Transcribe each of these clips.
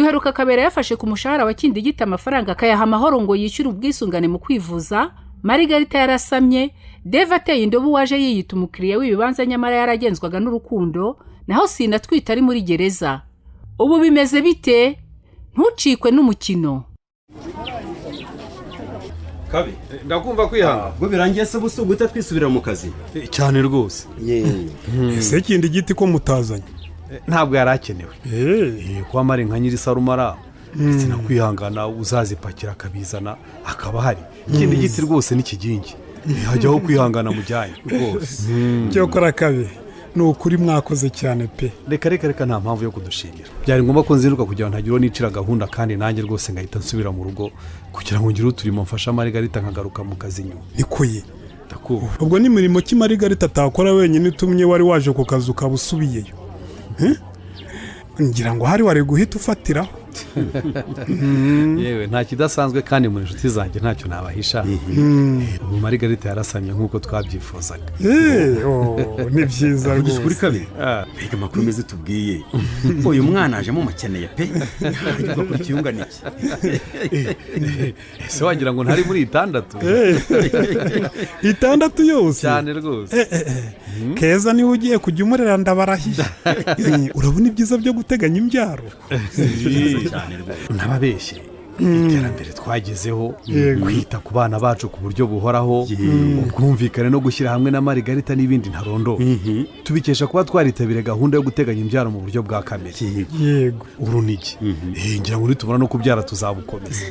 Duheruka Kabera yafashe ku mushahara wa Kindigita amafaranga, akayaha Amahoro ngo yishyure ubwisungane mu kwivuza. Marigarita yarasamye, Deva ateye indobo uwaje yiyita umukiriya w'ibibanza, nyamara yaragenzwaga n'urukundo. Naho Sinatwite ari muri gereza. Ubu bimeze bite? Ntucikwe n'umukino. Kabi. Ndakumva, Kwihanga. Ubwo birangiye se, ubu si uguhita twisubira mu kazi? Cyane rwose. Ese kindi giti ko mutazanye? Ntabwo yari akenewe. Kuba mari nka nyiri sarumara ndetse na Kwihangana uzazipakira akabizana akaba ahari, ikindi giti rwose ni kigingi, hajyaho Kwihangana mujyanye rwose. Cyokora Kabi, ni ukuri mwakoze cyane pe. Reka reka reka, nta mpamvu yo kudushimira. Byari ngombwa ko nzinduka kugira ngo ntagira uwo nicira gahunda, kandi nanjye rwose ngahita nsubira mu rugo kugira ngo ngire uturimo mfasha Marigarita, nkagaruka mu kazi nyuma. Nikuye. Ndakumva. Ubwo ni mirimo ki Marigarita atakora wenyine itumye wari waje ku kazi ukaba usubiyeyo? Ngira ngo hari wari guhita ufatiraho. Yewe, nta kidasanzwe, kandi mu inshuti zanjye ntacyo nabahisha. Ubu Marigarita yarasamye nk'uko twabyifuzaga. Oh, ni byiza Vugisha ukuri. rwose. Kabi, mbega amakuru meza tubwiye! Uyu mwana ajemo umukeneye pe, ariko kuri kiyungana iki? Ese wagira ngo ntari muri 6? 6 yose? Cyane rwose. Keza niwe ugiye kujya umurera, ndabarahiye. Urabona ibyiza byo guteganya imbyaro. Cyane rwose. Ntababeshye, iterambere twagezeho, kwita ku bana bacu ku buryo buhoraho, ubwumvikane no gushyira hamwe na Marigarita n'ibindi ntarondora, tubikesha kuba twaritabiriye gahunda yo guteganya imbyaro mu buryo bwa kamere. Urunigi, ngira ngo nitubona no kubyara tuzabukomeza.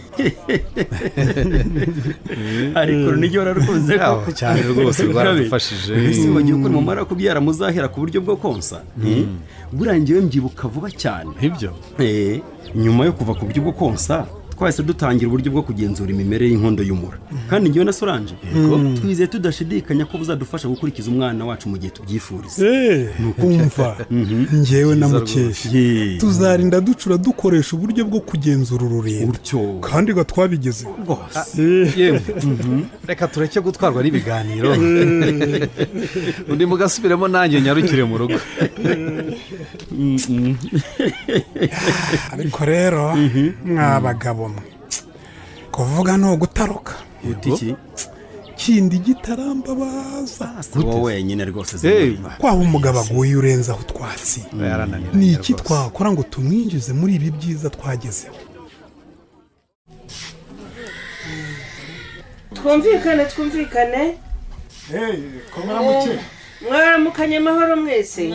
Ariko urunigi wararukunze. Yaho, cyane rwose, rwaradufashije. Ese wagiye uko nimumara kubyara muzahera ku buryo bwo konsa? Buriya ngewe mbyibuka vuba cyane. Nibyo. Nyuma yo kuva ku buryo bwo konsa, twahise dutangira uburyo bwo kugenzura imimerere y'inkondo y'umura, kandi ngewe na Solange twizeye tudashidikanya ko buzadufasha gukurikiza umwana wacu mu gihe tubyifuriza. Umva, ngewe na Mukesha tuzarinda ducura dukoresha uburyo bwo kugenzura ururenda. Utyo. Kandi ngo twabigezeho. Rwose. Yewe, reka tureke gutwarwa n'ibiganiro, undi mugasubiremo, nanjye nyarukire mu rugo. Ariko rero mwa bagabo mwe, kuvuga ni ugutaruka. Uti iki? Kindi gitarambabaza. Si wowe wenyine rwose. Kwaba umugabo aguye urenzaho utwatsi. Yarananiranye Ni iki rwose. twakora ngo tumwinjize muri ibi byiza twagezeho? Twumvikane, twumvikane. Komera muke. Mwaramukanye amahoro mwese.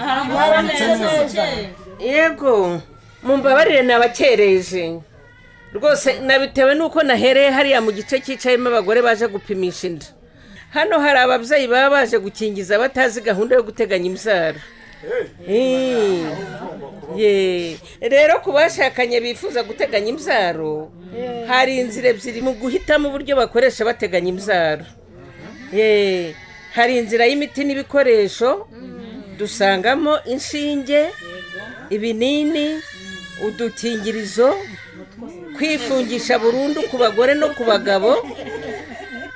Yego, mumbabarire nabakereje rwose, nabitewe n'uko nahereye hariya mu gice cyicayemo abagore baje gupimisha inda. Hano hari ababyeyi baba baje gukingiza batazi gahunda yo guteganya imbyaro. Ye. Rero ku bashakanye bifuza guteganya imbyaro, hari inzira ebyiri mu guhitamo uburyo bakoresha bateganya imbyaro. Ye. Hari inzira y'imiti n'ibikoresho, dusangamo inshinge, ibinini, udukingirizo, kwifungisha burundu ku bagore no ku bagabo,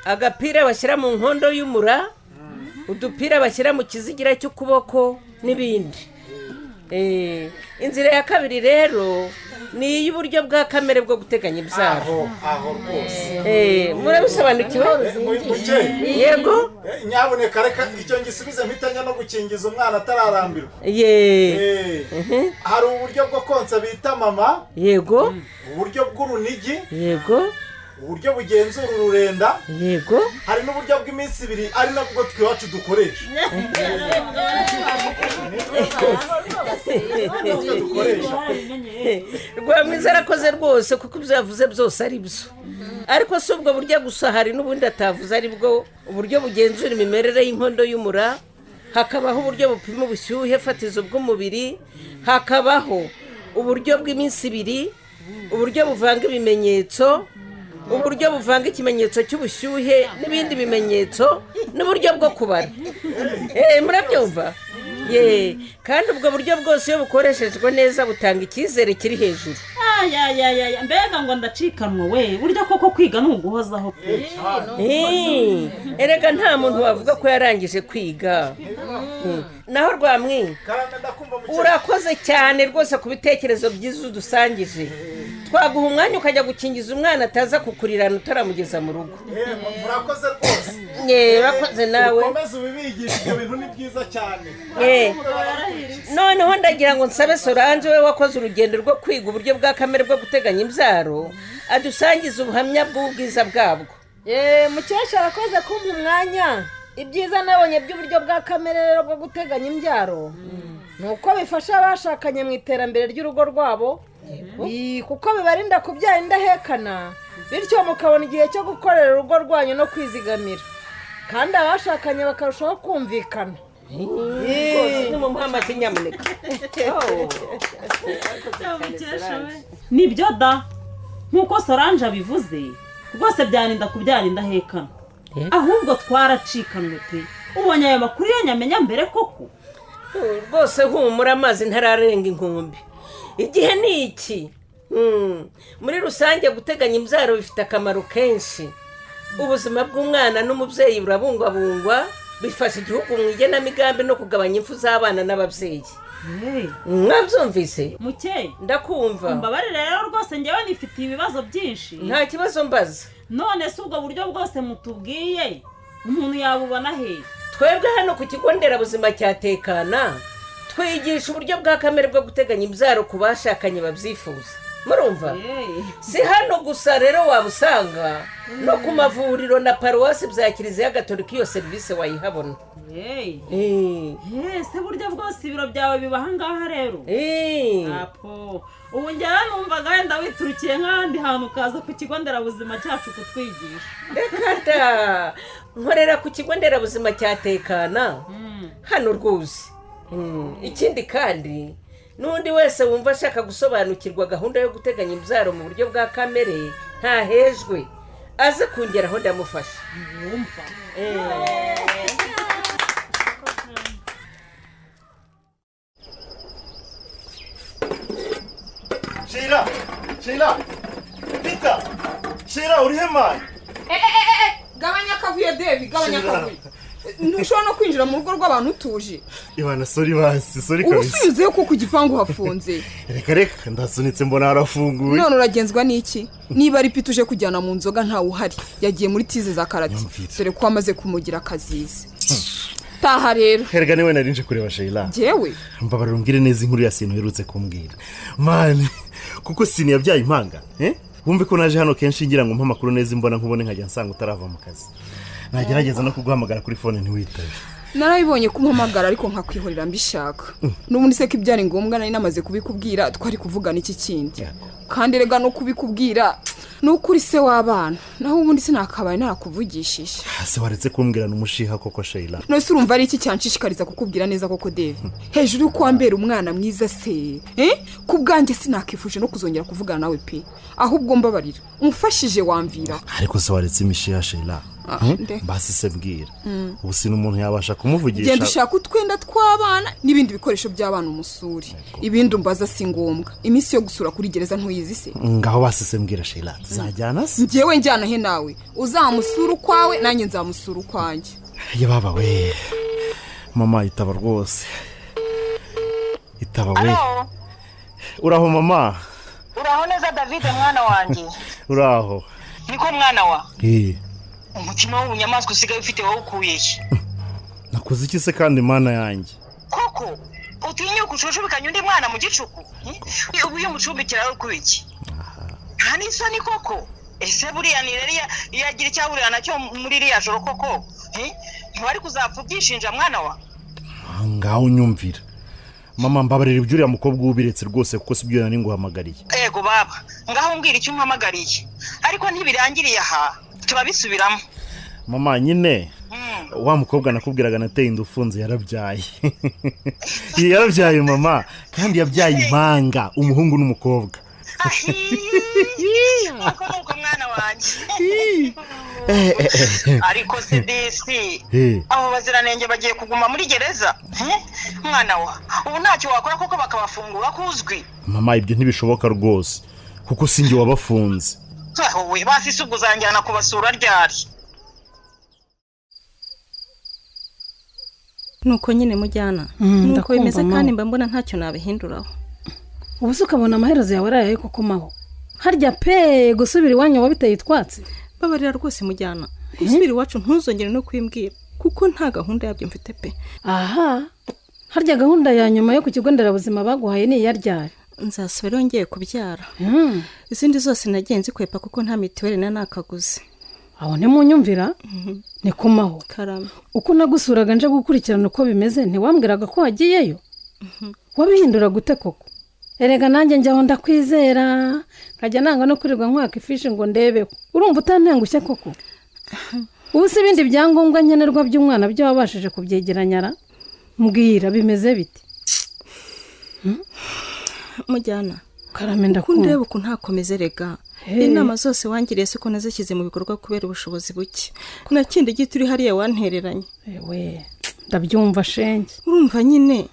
agapira bashyira mu nkondo y'umura, udupira bashyira mu kizigira cy'ukuboko n'ibindi. Inzira ya kabiri rero ni iy'uburyo bwa kamere bwo guteganya imbyaro. Aho rwose. Murabisobanukiwe? Yego. Nyabuneka reka icyo ngisubize mpitanya no gukingiza umwana atararambirwa. Hari uburyo bwo konsa bita mama, uburyo bw'urunigi, uburyo bugenzura ururenda, hari n'uburyo bw'iminsi 2, ari nabwo twe iwacu dukoresha. Nibwo dukoresha. Rwamwiza arakoze rwose, kuko ibyo yavuze byose ari byo. Ariko si ubwo buryo gusa, hari n'ubundi atavuze, ari bwo uburyo bugenzura imimerere y'inkondo y'umura, hakabaho uburyo bupima ubushyuhe fatizo bw'umubiri, hakabaho uburyo bw'iminsi 2, uburyo buvanga ibimenyetso, uburyo buvanga ikimenyetso cy'ubushyuhe n'ibindi bimenyetso, n'uburyo bwo kubara. Murabyumva ye? Kandi ubwo buryo bwose iyo bukoreshejwe neza butanga icyizere kiri hejuru. Ya, mbega ngo ndacikanwa we! Burya koko kwiga ni uguhozaho pe. Erega nta muntu wavuga ko yarangije kwiga. Naho Rwamwi, urakoze cyane rwose ku bitekerezo byiza udusangije. Twaguha umwanya ukajya gukingiza umwana, ataza kukurirana utaramugeza mu rugo. Murakoze rwose. Urakoze nawe. Ukomeze ubibigisha, ibyo bintu ni byiza cyane. Noneho ndagira ngo nsabe Solange, we wakoze urugendo rwo kwiga uburyo bwa kamere bwo guteganya imbyaro, adusangize ubuhamya bw'ubwiza bwabwo. Mukesha, arakoze kumpa umwanya. Ibyiza nabonye by'uburyo bwa kamere rero bwo guteganya imbyaro ni uko bifasha abashakanye mu iterambere ry'urugo rwabo, kuko bibarinda kubyara indahekana, bityo mukabona igihe cyo gukorera urugo rwanyu no kwizigamira, kandi abashakanye bakarushaho kumvikana. Rwose nimumuhe amashyi nyamuneka. Nibyo da, nk'uko Solange abivuze rwose, byarinda kubyara indahekana. Ahubwo twaracikanwe pe! Ubonye ayo makuru iyo nyamenya mbere koko. Rwose humura, amazi ntararenga inkombe, igihe ni iki. Muri rusange, guteganya imbyaro bifite akamaro kenshi. Ubuzima bw'umwana n'umubyeyi burabungwabungwa, bifasha igihugu mu igenamigambi no kugabanya impfu z'abana n'ababyeyi. Mwabyumvise? Mukeye. Ndakumva. Mbabarire rero rwose, ngewe nifitiye ibibazo byinshi. Nta kibazo, mbaza. None se ubwo buryo bwose mutubwiye umuntu yabubona hehe? Twebwe hano ku kigo nderabuzima cya Tekana twigisha uburyo bwa kamere bwo guteganya imbyaro ku bashakanye babyifuza. Murumva, si hano gusa rero wabusanga, no ku mavuriro na paruwasi bya Kiliziya Gatolika iyo serivisi wayihabona. Ese buryo bwose ibiro byawe biba ahangaha rero? Apo, ubu njyewe numvaga wenda witurukiye nk'ahandi hantu, ukaza ku kigo nderabuzima cyacu kutwigisha. Reka da, nkorera ku kigo nderabuzima cya Tekana hano rwose. Ikindi kandi, n'undi wese wumva ashaka gusobanukirwa gahunda yo guteganya imbyaro mu buryo bwa kamere, ntahejwe, aze kungeraho ndamufasha. Wumva. Sheila, Sheila, Peter, Sheila, urihe man? Gabanya akavuyo, Devi, gabanya Sheila. akavuyo. Ntushobora no kwinjira mu rugo rw'abantu utuje. Ibana, sorry basi, sorry Ubu kabisa. usubizeyo kuko igipangu hafunze. Reka reka, ndasunitse mbona harafunguye. None uragenzwa n'iki? Niba ari Pita uje kujyana mu nzoga, ntawe uhari, yagiye muri tize za karate, dore ko wamaze kumugira akazizi. Taha rero. Herega niwe narinje kureba, Sheila. Njyewe? Mbabarira umbwire neza inkuru ya Sinu uherutse kumbwira man, kuko Sinu yabyaye impanga, eh? Wumve ko naje hano kenshi ngira ngo mpe amakuru neza imbona nkubone, nkajya nsanga utarava mu kazi, nagerageza no kuguhamagara kuri phone ntiwitabe. Narabibonye ko umpamagara, ariko nkakwihorera mbishaka. N'ubundi se ko ibyari ngombwa nari namaze kubikubwira, twari kuvugana iki kindi? Kandi rega no kubikubwira ni ukuri se w'abana, naho ubundi sinakabaye narakuvugishije. Se waretse kumbwira n'umushiha koko, Sheila? None se urumva ari iki cyanshishikariza kukubwira neza koko, Devi? Hejuru y'uko wambera umwana mwiza se, eh? Ku bwanjye sinakifuje no kuzongera kuvugana nawe pe. Ahubwo mbabarira umfashije wamvira. Ariko se waretse imishiha, Sheila? Ah, Hmm? ndeka. Basi se bwira, ubu sina umuntu yabasha kumuvugisha? Genda ushaka utwenda tw'abana n'ibindi bikoresho by'abana umusuri, ibindi umbaza si ngombwa. Iminsi yo gusura kuri gereza ntuyizi se? Ngaho basi se mbwira, Sheila, tuzajyana se? Njyewe njyana he nawe? Uzamusura ukwawe, nanjye nzamusura ukwanjye. Ye baba we, mama, itaba rwose, itaba we. Uraho mama? Uraho neza, David mwana wanjye? Uraho. Niko mwana wa. Eh. Umutima w'ubunyamaswa usigaye ufite wowe ukuye he? Nakoze iki se kandi, Mana yanjye? Koko utinyuka ucucubikanye undi mwana mu gicuku? Ubu iyo umucumbikira wowe ukuye iki? Nta n'isoni koko! Ese buriya ni rero iyo agira icyo ahurira nacyo muri iriya joro koko, ntiwari kuzapfa ubyishinja, mwana wa? Ngaho unyumvira mama, mbabarira, ibyo uriya mukobwa ubiretse rwose, kuko si byo nari nguhamagariye. Ego baba, ngaho mbwira icyo umpamagariye, ariko ntibirangiriye aha, turabisubiramo. Mama nyine, wa mukobwa nakubwiraga nateye inda ufunze yarabyaye, yarabyaye mama, kandi yabyaye impanga, umuhungu n'umukobwa. Nuko nuko mwana wanjye. Ariko se disi, abo baziranenge bagiye kuguma muri gereza? Mwana wa, ubu ntacyo wakora koko bakabafungura ko uzwi? Mama, ibyo ntibishoboka rwose. Kuko si njye wabafunze. Wowe basi ubwo uzanjyana kubasura ryari? Nuko nyine mujyana, nuko bimeze, kandi mba mbona ntacyo nabihinduraho. Ubu se ukabona amaherezo yawe ari ayahe koko maho? Harya pe gusubira iwanyu wabiteye utwatsi? Babarira rwose mujyana, gusubira iwacu ntuzongere no kwimbwira, kuko nta gahunda yabyo mfite pe. Aha harya gahunda ya nyuma yo ku kigo nderabuzima baguhaye ni iya ryari? Nzasubira ngiye kubyara. Izindi zose nagiye nzikwepa kuko nta mituweli na nakaguze. Aho ntimunyumvira ni kumaho. Karame. Uko nagusuraga nje gukurikirana uko bimeze, ntiwambwiraga ko wagiyeyo? Wabihindura gute koko? Erega nanjye njyaho ndakwizera, nkajya nanga no kwirirwa nkwaka ifishi ngo ndebeho. Urumva utantengushye koko? Ubu si ibindi byangombwa nkenerwa by'umwana byo wabashije kubyegeranyara? Mbwira bimeze bite? Mujyana. Karame, ndakumva. Kundeba uku ntakomeze rega. Inama zose wangiriye siko nazishyize mu bikorwa kubera ubushobozi buke. Kuna kindi gito uri hariya wantereranye. Ewe, ndabyumva shenge. Urumva nyine,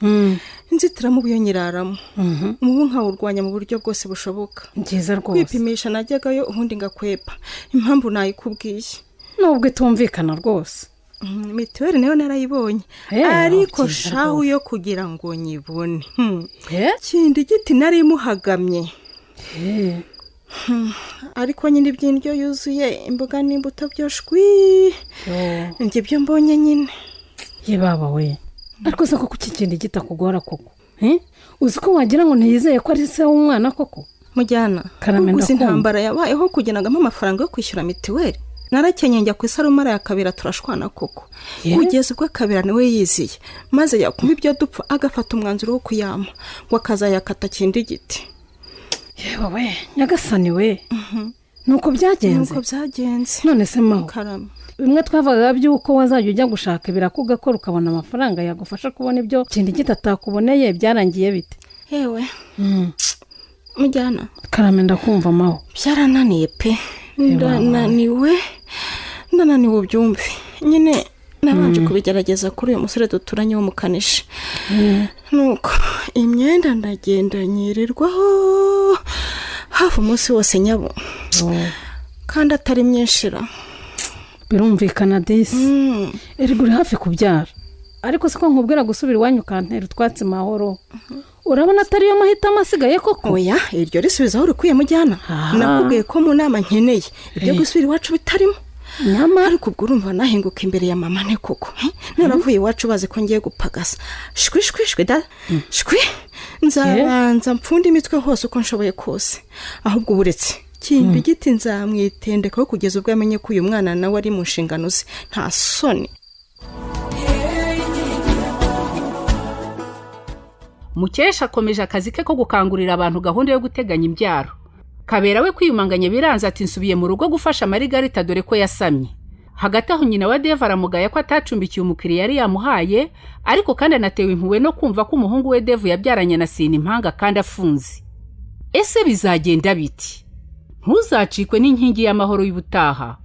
inzitiramubu yo nyiraramo, umubu nkawurwanya mu buryo bwose bushoboka. Byiza rwose. Kwipimisha najyagayo ubundi ngakwepa, impamvu nayikubwiye. Nubwo itumvikana rwose. Mituweli nayo narayibonye, ariko shahu yo kugira ngo nyibone kindi giti nari imuhagamye. Ariko nyine iby'indyo yuzuye, imboga n'imbuto byo shwi, njye byo mbonye nyine. Ye baba we, ariko se koko iki kindi kitakugora koko? Uzi ko wagira ngo ntiyizeye ko ari se w'umwana koko? Mujyana, gusa intambara yabayeho kugenagamo amafaranga yo kwishyura mituweli, narakenye njya ku isarumara ya Kabera turashwana koko, kugeza ubwo Kabera niwe yiziye, maze yakuma ibyo dupfa agafata umwanzuro wo kuyama ngo akazayakata kindi giti. Yewe we, nyagasani we, nuko byagenze. Nuko byagenze. None se maho, bimwe twavugaga by'uko wazajya ujya gushaka ibiraka ugakora ukabona amafaranga yagufasha kubona ibyo kindi giti atakuboneye, byarangiye bite? Yewe mujyana. Karame, ndakumva maho. Byarananiye pe, ndananiwe, ndananiwe ubyumve. Nyine nabanje kubigerageza kuri uyu musore duturanye w'umukanishi, nuko imyenda ndagenda nyirirwaho hafi umunsi wose nyabo, kandi atari myinshira. Birumvikana disi, erega uri hafi kubyara. Ariko siko nkubwira gusubira iwanyu ukantera utwatsi mahoro, urabona atariyo mahitamo asigaye koko? Oya, iryo risubiza aho urikwiye mujyana. Nakubwiye ko mu nama nkeneye ibyo gusubira iwacu bitarimo. Nyamara ariko ubwo urumva nahinguka imbere ya mama ne koko? Naravuye iwacu bazi ko ngiye gupagasa. Shwi shwi shwi da shwi, nzabanza mpfunde imitwe hose uko nshoboye kose. Ahubwo uburetse kindi giti nzamwitendekaho kugeza ubwo amenye ko uyu mwana nawe ari mu nshingano ze. Nta soni. Mukesha akomeje akazi ke ko gukangurira abantu gahunda yo guteganya imbyaro. Kabera we kwiyumanganya biranze, ati nsubiye mu rugo gufasha Marigarita dore ko yasamye. Hagati aho nyina wa Deva aramugaya ko atacumbikiye umukiriya yari yamuhaye, ariko kandi anatewe impuhwe no kumva ko umuhungu we Devu yabyaranye na Sina impanga kandi afunze. Ese bizagenda biti? Ntuzacikwe n'inkingi y'amahoro y'ubutaha.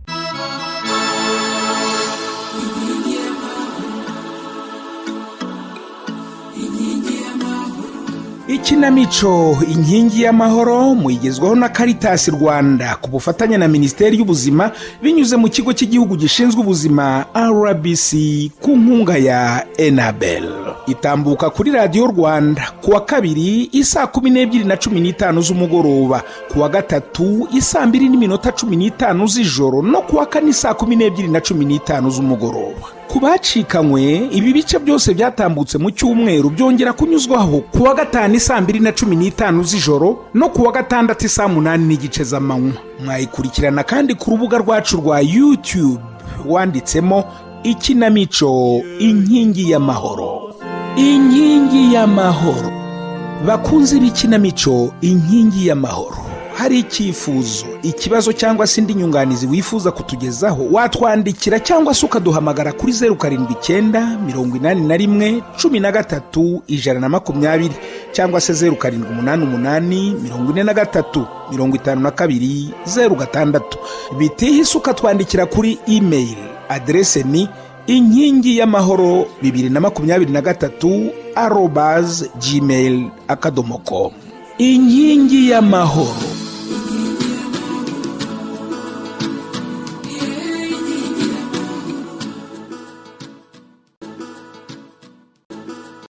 Ikinamico Inkingi y'Amahoro muyigezwaho na Caritas Rwanda ku bufatanye na Minisiteri y'Ubuzima binyuze mu Kigo cy'Igihugu gishinzwe Ubuzima RBC ku nkunga ya Enabel. Itambuka kuri Radiyo Rwanda ku wa kabiri isaa 12:15 z'umugoroba, ku wa gatatu isaa 2:15 z'ijoro, no ku wa kane isaa 12:15 z'umugoroba. Ku bacikanywe, ibi bice byose byatambutse mu cyumweru byongera kunyuzwaho ku wa gatanu isaa 2:15 z'ijoro no ku wa gatandatu isaa 8:30 z'amanywa. Mwayikurikirana kandi ku rubuga rwacu rwa YouTube wanditsemo Ikinamico Inkingi y'Amahoro. Inkingi y'Amahoro. Bakunze b'ikinamico Inkingi y'Amahoro, hari icyifuzo, ikibazo cyangwa se indi nyunganizi wifuza kutugezaho, watwandikira cyangwa se ukaduhamagara kuri 079 81 13 120 cyangwa se 0788 43 52 06. Bitihise ukatwandikira kuri email, aderese ni inkingi y'amahoro 2023@gmail.com. Inkingi y'Amahoro.